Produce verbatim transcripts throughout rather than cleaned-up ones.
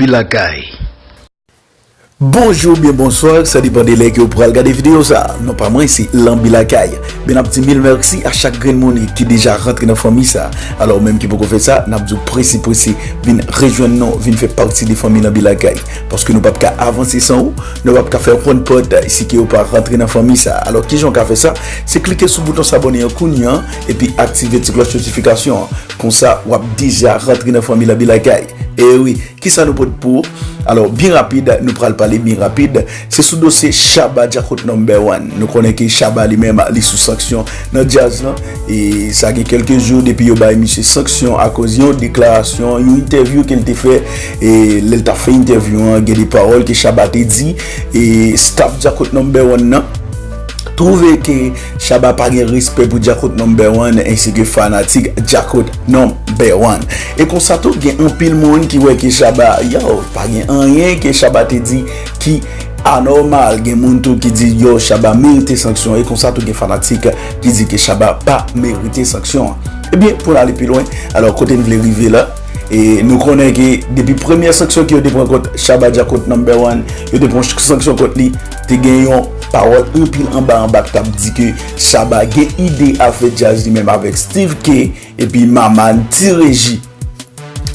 Pi lakay. Bonjou oubyen bonswa, sa depann de lè ke w pral gade videyo sa. Non pa mwen, se Lanbi Lakay. Men n ap di mil mèsi a chak grenn moun ki deja rantre nan fanmi sa. Alò, ou menm ki poko fè sa, n ap di w prese, prese, vin rejwenn nou, vin fè pati de fanmi Lanbi Lakay. Paske nou p ap ka avanse san ou, nou p ap ka fè one pot si ke w pa rantre nan fanmi sa. Alò, kijan w ka fè sa? Se klike sou bouton sabone an kounye an, epi aktive ti klòch notifikasyon an. Konsa, w ap deja rantre nan fanmi Lanbi Lakay. E wi, kisa nou pote pou ou? Alò, byen rapid, nou pral pale byen rapid. Se sou dosye Shabba Djakout Number One. Nou konnen ke Shabba li menm, li sou sanksyon nan djaz lan. E sa gen kèlke jou depi yo bay misye sanksyon akoz yon deklarasyon, yon entèvyou ke l te fè. E lè l t ap fè entèvyou an, gen de pawòl ke Shabba te di. E staff Djakout Number One nan twouve ke Shabba pa gen respè pou Djakout Number One ensi ke fanatik Djakout Number One. E konsa tou, gen anpil moun ki wè ke Shabba, yo, pa gen anyen ke Shabba te di ki anòmal. Gen moun tou ki di, yo, Shabba merite sanksyon. E konsa tou, gen fanatik ki di ke Shabba pa merite sanksyon an. Ebyen, pou n ale pi lwen, alò, kote n vle rive la, e nou konnen ke depi premyè sanksyon ke yo te pran kont Shabba Djakout Number One, yo te pran sanksyon kont li, te gen yon pawòl anpil anba anba ki t ap di ke Shabba gen ide al fè djaz li menm avèk Steve K epi Maman Ti Reji.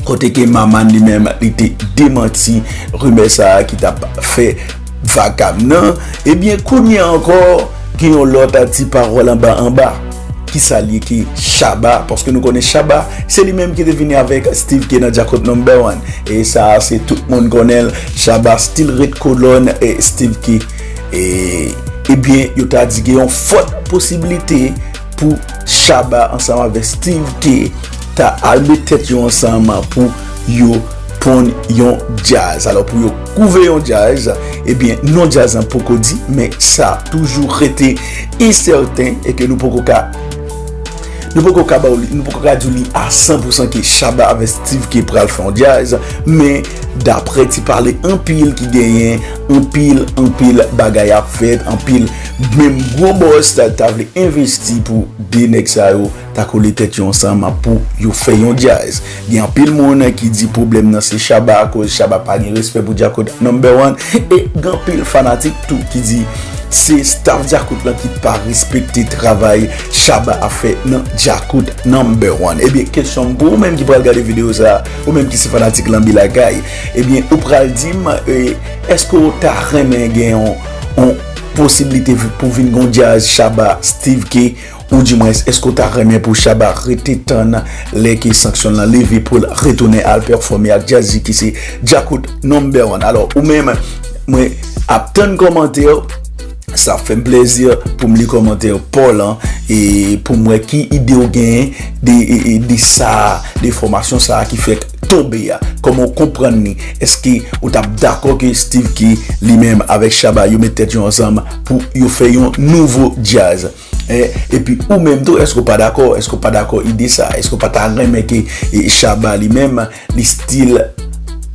Kote ke Maman li menm, li te demanti rimè sa a ki t ap fè vakab nan. Ebyen, kounye a ankò, gen yon lòt ti pawòl anba anba. Kisa l ye ke Shabba? Paske nou konnen Shabba, se li menm ki te vini avèk Steve K nan Djakout Number One. E sa a, se tout moun konnen l. Shabba still ret kolòn e Steve K. E, ebyen, yo ta di gen yon fòt posiblite pou Shabba ansanm avèk Steve K ta al met tèt yo ansanm pou yo ponn yon djaz. Alò, pou yo kouve yon djaz, ebyen, non djaz lan poko di, men sa toujou rete ensèten e ke nou poko ka, nou poko ka ba w li, nou poko ka di w li a san pou san ke Shabba avèk Steve K pral fè yon djaz, men daprè ti pale anpil ki genyen, anpil, anpil bagay ap fèt, anpil menm gwo bòs ta, ta vle envesti pou de nèg sa yo ta kole tèt yo ansanm pou yo fè yon djaz. Gen anpil moun ki di pwoblèm nan se Shabba, akoz Shabba pa gen respè pou Djakout Number One. E gen anpil fanatik tou ki di se staff Djakout lan ki pa respekte travay Shabba ap fè nan Djakout Number One. Ebyen, kesyon m pou ou menm ki pral gade videyo sa, ou menm ki se fanatik Lanbi Lakay, ebyen, ou pral di m, e, èske w ta renmen gen yon, yon posiblite pou vin gon djaz Shabba, Steve K, oudimwens, èske w ta renmen pou Shabba rete tann lè ke sanksyon lan leve pou l retounen al pèfòme ak djaz li ki se Djakout Number One? Alò, ou menm, mwen ap tann kòmantè, sa ap fè m plezi pou m li kòmantè pa w lan e pou m wè ki ide w genyen de, e, e, de sa, de enfòmasyon sa ki fèk tonbe a. Kòman w konprann li? Èske ou t ap dakò ke Steve K li menm avèk Shabba yo met tèt yo ansanm pou yo fè yon nouvo djaz? E, epi ou menm tou, èske w pa dakò? Èske w pa dakò ide sa? Èske w pa ta renmen ke, e, Shabba li menm, li still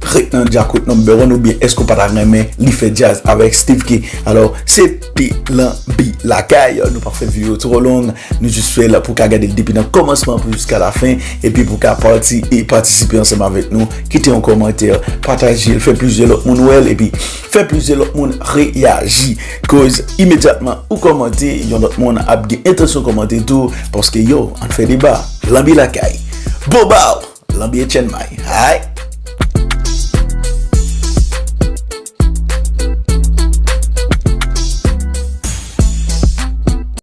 ret nan Djakout Number One, oubyen èske w pa ta renmen li fè djaz avèk Steve K? Alò, se te Lanbi Lakay, nou pa fè videyo twò long, nou jis fè l pou ka gade l depi nan kòmansman pou jiska lafen, epi pou ka pati, e patisipe ansanm avèk nou, kite yon kòmantè, pataje l, fè plizyè lòt moun wè l, epi fè plizyè lòt moun reyaji. Koz imedyatman ou kòmante, yon lòt moun ap gen entansyon kòmante tou, paske yo, ann fè deba. Lanbi Lakay. Bobaw! Lanbi e Chènmay. Ay!